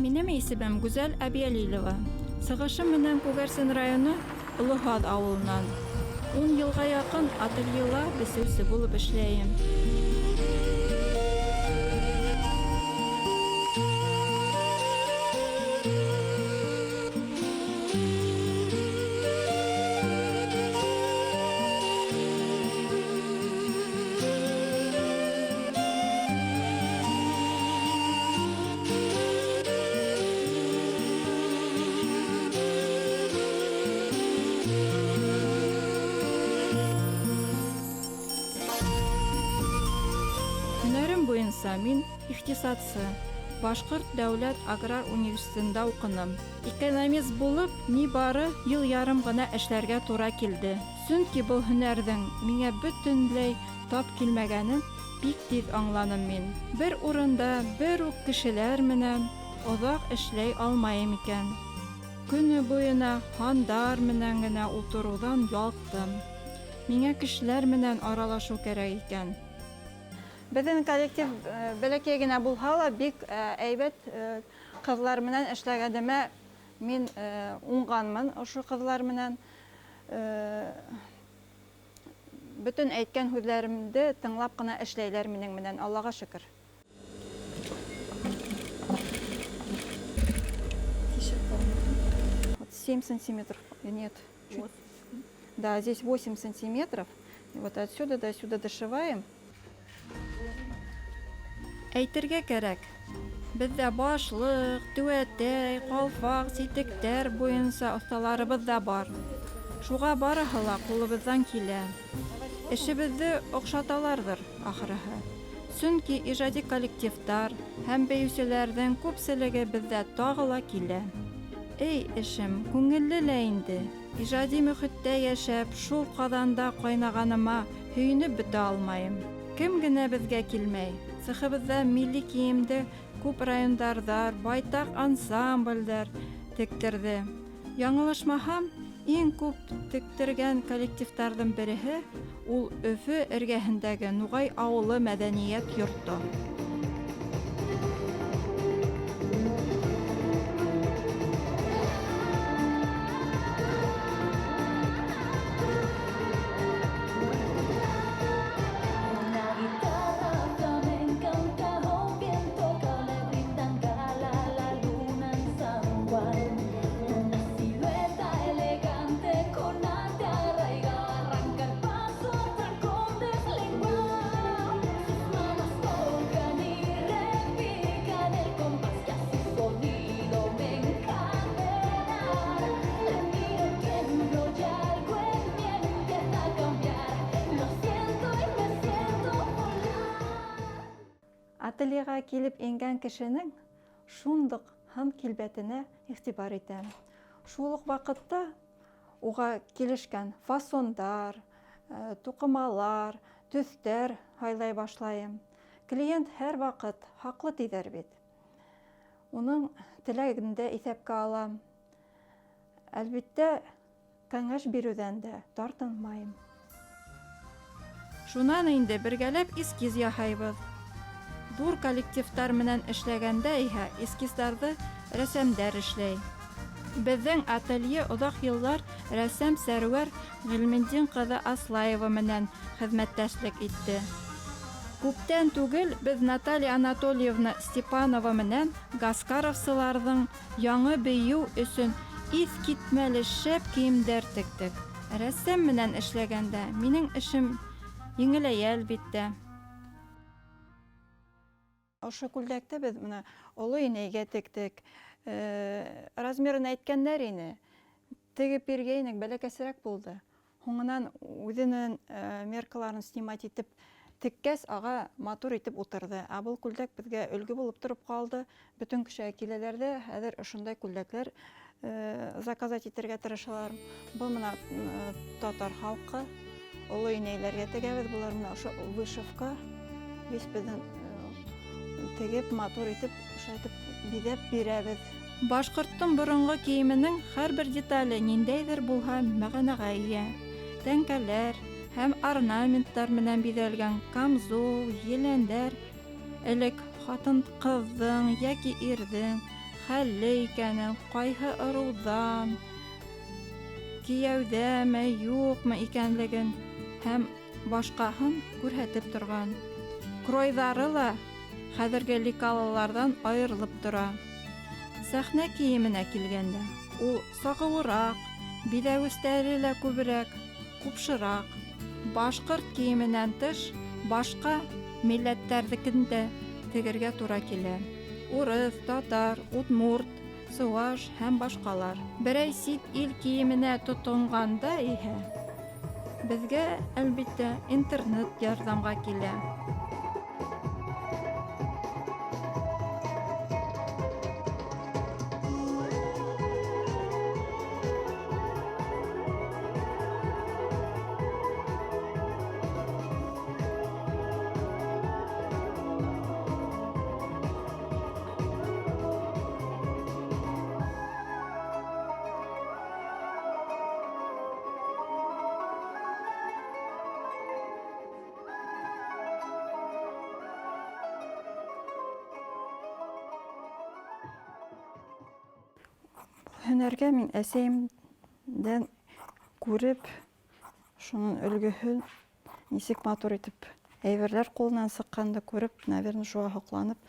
Минем исемем Гүзәл Әбйәлилова. Сығышым менән Күгәрсен районы Оло Һаҙ ауылынан. Ун йылға яҡын ательела бесеүсе булып эшләйем. Һөнәрем буйынса мин икътисадсы. Башкорт дәүләт аграр университетында укыным. Экономист булып нибары ел ярым гына эшләргә тура килде. Чөнки был һөнәрҙең миңә бөтөнләй тап килмәгәнен бик тиҙ аңланым мин. Бер урында бер үк кешеләр менән оҙаҡ эшләй алмайым икән. Көнө буйына һандар менән генә ултырыуҙан ялҡтым. Миңә кешеләр менән аралашыу кәрәк икән. Беҙҙең коллектив бәләкәй генә булһа ла, бик әйбәт ҡыҙлар менән эшләгәнемә мин уңғанмын ошо ҡыҙлар менән. Бөтөн әйткән һүҙҙәремде тыңлап ҡына эшләйләр минең менән, Аллаға шөкөр. Вот 7 сантиметров, нет, чуть, да, здесь 8 сантиметров. И вот отсюда до сюда дошиваем. Әйтергә кәрәк, беҙҙә башлыҡ, түәтәй, ҡалфаҡ, ситектәр буйынса оҫталарыбыҙ ҙа бар. Шуға барыһы ла ҡулыбыҙҙан килә. Эшебеҙҙе оҡшаталарҙыр, ахырыһы. Сөнки ижади коллективтар һәм бейеүселәрҙең күпселеге беҙҙә тағы ла килә. Эй, эшем, күңелле лә инде! Ижади мөхиттә йәшәп, шул ҡаҙанда ҡайнағаныма һөйөнөп бөтә алмайым. Кем генә беҙгә килмәй. Цехыбыҙҙа милли кейемде күп райондарҙар, байтаҡ ансамблдәр тектерҙе. Яңылышмаһам, иң күп тектергән коллективтарҙың береһе ул Өфө эргәһендәге Нуғай ауылы мәҙәниәт йорто. Ательеға килеп ингән кешенең шундук һын килбәтенә игътибар итәм. Шул уҡ ваҡытта уға килешкән фасондар, туҡымалар, төҫтәр һайлай башлайым. Клиент һәр ваҡыт хаҡлы тиҙәр бит. Уның теләген дә иҫәпкә алам. Әлбиттә, кәңәш биреүҙән дә тартынмайым. Шунан инде бергәләп эскиз яһайбыҙ. Ҙур коллективтар менән эшләгәндә иһә эскиздарҙы рәссамдар эшләй. Беҙҙең ателье оҙаҡ йыллар рәссам Сәрүәр Ғилметдин ҡыҙы Аслаева менән хеҙмәттәшлек итте. Күптән түгел беҙ Наталья Анатольевна Степанова менән гаскаровсыларҙың яңы бейеү өсөн иҫ китмәле шәп кейемдәр тектек. Рәссам менән эшләгәндә минең эшем еңеләйә, әлбиттә. Ошо күлдәкте беҙ бына оло инәйгә тектек. Размерын әйткәндәр ине. Тегеп биргәйнек, бәләкәсерәк булды. Һуңынан үҙенең меркаларын снимать итеп теккәс, аға матур итеп ултырҙы. Ә был күлдәк беҙгә өлгө булып тороп ҡалды. Бөтөн кешегә киләләр ҙә, хәҙер ошондай күлдәкләр заказать итергә тырышалар. Был бына татар халҡы оло инәйләргә тегәбеҙ. Былар менә ошо вышивка. Весь беҙҙең тегеп, матур итеп, ошолай итеп биҙәп бирәбеҙ. Башҡорттоң боронғо кейеменең һәр бер детале ниндәйҙер булһа мәғәнәгә эйә. Тәңкәләр һәм орнаменттар менән биҙәлгән камзул, еләндәр элек ҡатын-ҡыҙҙың йәки ирҙең хәлле икәнен, ҡайһы ырыуҙан, кейәүҙәме, юҡмы икәнлеген һәм башҡаһын күрһәтеп торған. Кройҙары ла хәҙерге лекалаларҙан айырылып тора. Сәхнә кейеменә килгәндә, ул сағыуыраҡ, биҙәүестәре лә күберәк, ҡупшыраҡ. Башҡорт кейеменән тыш, башҡа милләттәрҙекен дә тегергә тура килә. Урыҫ, татар, удмурт, сыуаш һәм башҡалар. Берәй сит ил кейеменә тотонғанда иһә, беҙгә, әлбиттә, интернет ярҙамға килә. Һөнәргә мин әсәйемдән күреп, шуның өлгөһөн нисек матур итеп әйберләр ҡулынан сыҡҡанды күреп, наверное, шуға һоҡланып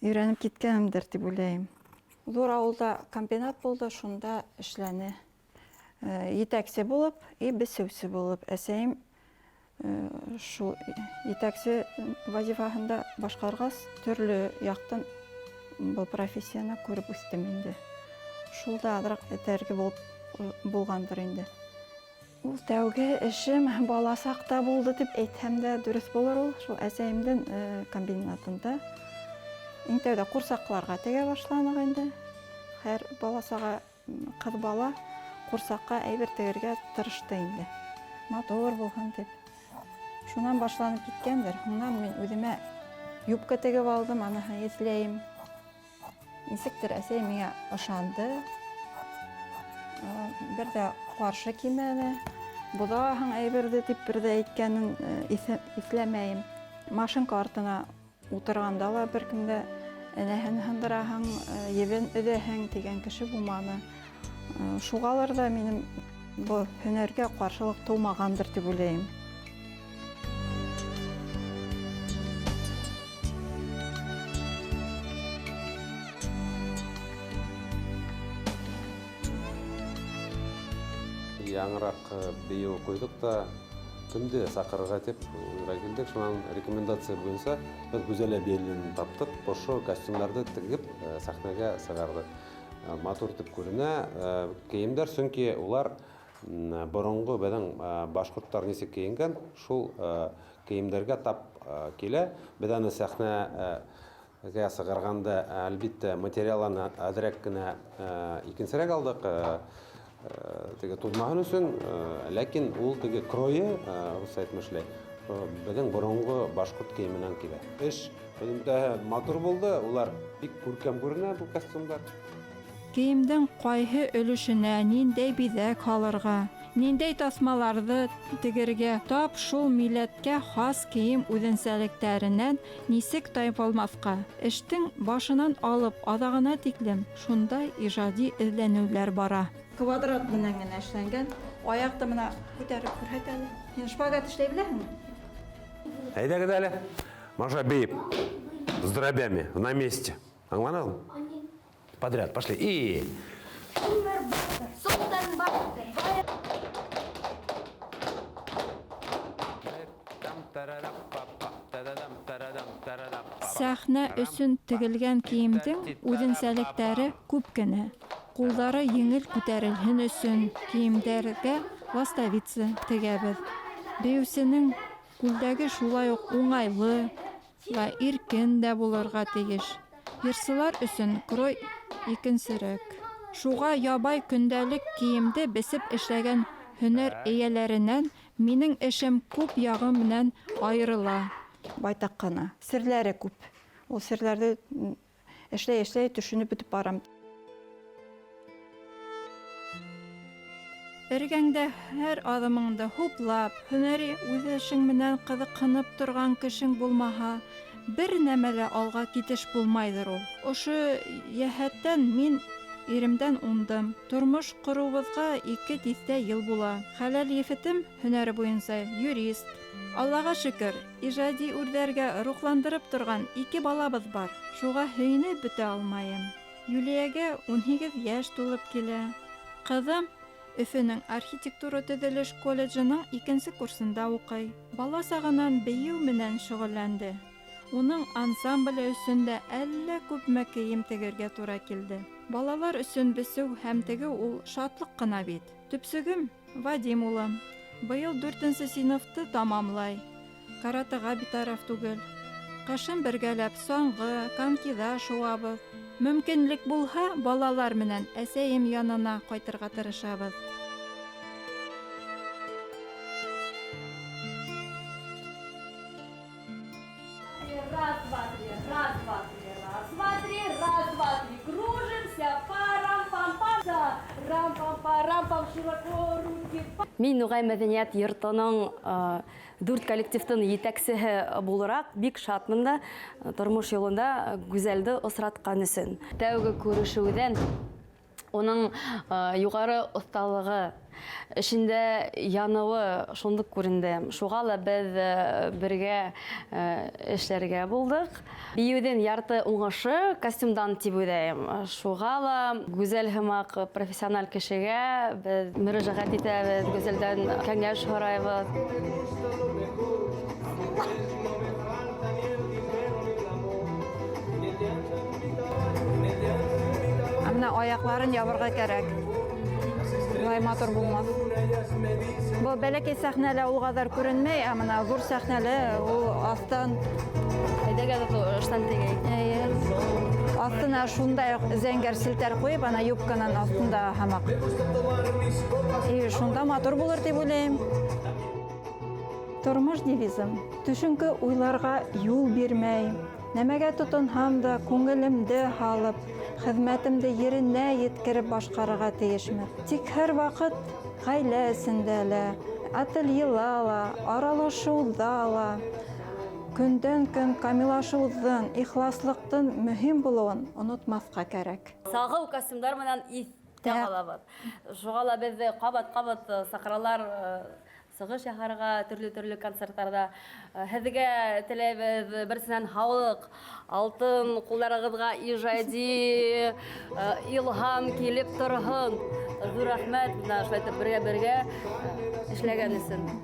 өйрәнеп киткәнемдер тип уйлайым. Ҙур ауылда комбинат булды, шунда эшләне. Етәксе булып, и бесеүсе булып. Әсәйем шул етәксе вазифаһында башҡарғас, төрлө яҡтан был профессияны күреп үҫтем инде. Шул да аҙыраҡ этәрге булып булғандыр инде. Ул тәүге эшем бала саҡта булды тип әйтһәм дә дөрөҫ булыр ул. Шул әсәйемдең комбинатында иң тәүҙә ҡурсаҡларға тегә башланыҡ инде. Һәр бала саға, ҡыҙ бала ҡурсаҡҡа әйбер тегергә тырышты инде. Матур булһын тип. Шунан башланып киткәндер. Һуңынан мин үҙемә юбка тегеп алдым, аныһын иҫләйем. Нисектер әсәй миңә ышанды. Бер ҙә ҡаршы килмәне. Боҙаһың әйберҙе тип бер ҙә әйткәнен иҫләмәйем. Машинка артына ултырғанда ла бер кем дә энәһен һындыраһың, ебен өҙәһең тигән кеше булманы. Шуғалыр ҙа минең был һөнәргә ҡаршылыҡ тыумағандыр тип уйлайым. Яңыраҡ бейеү ҡуйҙыҡ та кемде саҡырырға тип уйға килдек. Шунан рекомендация буйынса беҙ Гүзәл әбейелен таптыҡ. Ошо костюмдарҙы тегеп сәхнәгә сығарҙыҡ. Матур итеп күренә кейемдәр, сөнки улар боронғо беҙҙең башҡорттар нисек кейенгән, шул кейемдәргә тап килә. Беҙ аны сәхнәгә сығарғанда, әлбиттә, материалын әҙерәк кенә икенсерәк алдыҡ, теге туҙмаһын өсөн, ләкин ул теге кройы, рус әйтмешләй, беҙҙең боронғо башҡорт кейеменән килә. Эш һөҙөмтәһе матур булды, улар бик күркәм күренә был костюмдар. Кейемдең ҡайһы өлөшөнә ниндәй биҙәк һалырға, ниндәй таҫмаларҙы тегергә, тап шул милләткә хас кейем үҙенсәлектәренән нисек тайпылмаҫҡа. Эштең башынан алып аҙағына тиклем шундай ижади эҙләнеүҙәр бара. Квадрат менән генә эшләнгән. Аяҡты бына күтәреп күрһәт әле. Һин шпагат эшләй беләһеңме? Әйҙәгеҙ әле. Маша, бей с дробями на месте. Аңланығыҙмы? Подряд, пошли. И. Сәхнә өсөн тегелгән кейемдең үҙенсәлектәре күп кенә. Ҡулдары еңел күтәрелһен өсөн кейемдәргә ластовица тегәбеҙ. Бейеүсенең күлдәге шулай уҡ уңайлы ла иркен дә булырға тейеш. Йырсылар өсөн крой икенсерәк. Шуға ябай көндәлек кейемде бесеп эшләгән һөнәр эйәләренән минең эшем күп яғы менән айырыла. Байтаҡ ҡына. Серләре күп. Ул серләрҙе эшләй-эшләй төшөнөп бөтөп барам. Эргәңдә һәр аҙымыңды хуплап, һөнәри үҙ эшең менән ҡыҙыҡһынып торған кешең булмаһа, Бер нәмә лә алға китеш булмайҙыр ул. Ошо йәһәттән мин иремдән уңдым. Тормош ҡороуыбыҙға 2 тиҫтә йыл була. Хәләл ефетем һөнәре буйынса юрист. Аллаға шөкөр, ижади үрҙәргә рухландырып торған 2 балабыҙ бар. Шуға һөйөнөп бөтә алмайым. Юлиягә 18 йәш тулып килә. Ҡыҙым Өфөнөң архитектура төҙөлөш колледжының 2-нсе курсында уҡый. Бала сағынан бейеү менән шөғөлләнде. Уның ансамбле өсөн дә әллә күпме кейем тегергә тура килде. Балалар өсөн бесеү һәм тегеү ул шатлыҡ ҡына бит. Төпсөгөм Вадим улым. Быйыл 4-нсе синыфты тамамлай. Каратаға битараф түгел. Ҡышын бергәләп саңғы, конькиҙа шыуабыҙ. Мөмкинлек булһа, балалар менән әсәйем янына ҡайтырға тырышабыҙ. Раз, два, три, раз, два, три, раз, два, три, раз, два, три. Кружимся, парам-пам-пам, да, рам-пам-парам-пам, широко руки. Мин Нуғай мәҙәниәт йортоноң 4 коллективтың етәксеһе булараҡ бик шатмын да тормош юлында Гүзәлде осратҡан өсөн. Тәүге күрешеүҙән уның юғары оҫталығы, эшендә яныуы шундуҡ күренде. Шуға ла беҙ бергә эшләргә булдыҡ. Бейеүҙең ярты уңышы костюмдан тип уйлайым. Шуға ла Гүзәл һымаҡ профессиональ кешегә беҙ мөрәжәғәт итәбеҙ, Гүзәлдән кәңәш һорайбыҙ. Ә менә аяҡларын ябырға кәрәк. Улай матур булмаҫ. Был бәләкәй сәхнәлә ул ҡәҙәр күренмәй, ә мына ҙур сәхнәлә ул аҫтан Әйҙәгеҙ, ыштан тегәйек. Эйе. Аҫтына шундай уҡ зәңгәр селтәр ҡуйып, ана юбканан аҫтында һамаҡ. И шунда матур булыр тип уйлайым. Тормош девизым: төшөнкө уйларға юл бирмәй, нәмәгә тотонһам да күңелемде һалып, хеҙмәтемде еренә еткереп башҡарырға тейешмен. Тик һәр ваҡыт ғаилә эсендә лә, ательела ла, аралашыуҙа ла, көндән-көн камиллашыуҙың, ихласлыҡтың мөһим булыуын онотмаҫҡа кәрәк. Сағыу костюмдар менән иҫтә ҡалабыҙ. Шуға ла беҙҙе ҡабат-ҡабат саҡыралар, сығыш яһарға төрлө-төрлө концерттарҙа. Һеҙгә теләйбеҙ беренсенән һаулыҡ, алтын ҡулдарығыҙға ижади илһам килеп торһон. Ҙур рәхмәт, бына шулай итеп бергә-бергә эшләгән өсөн.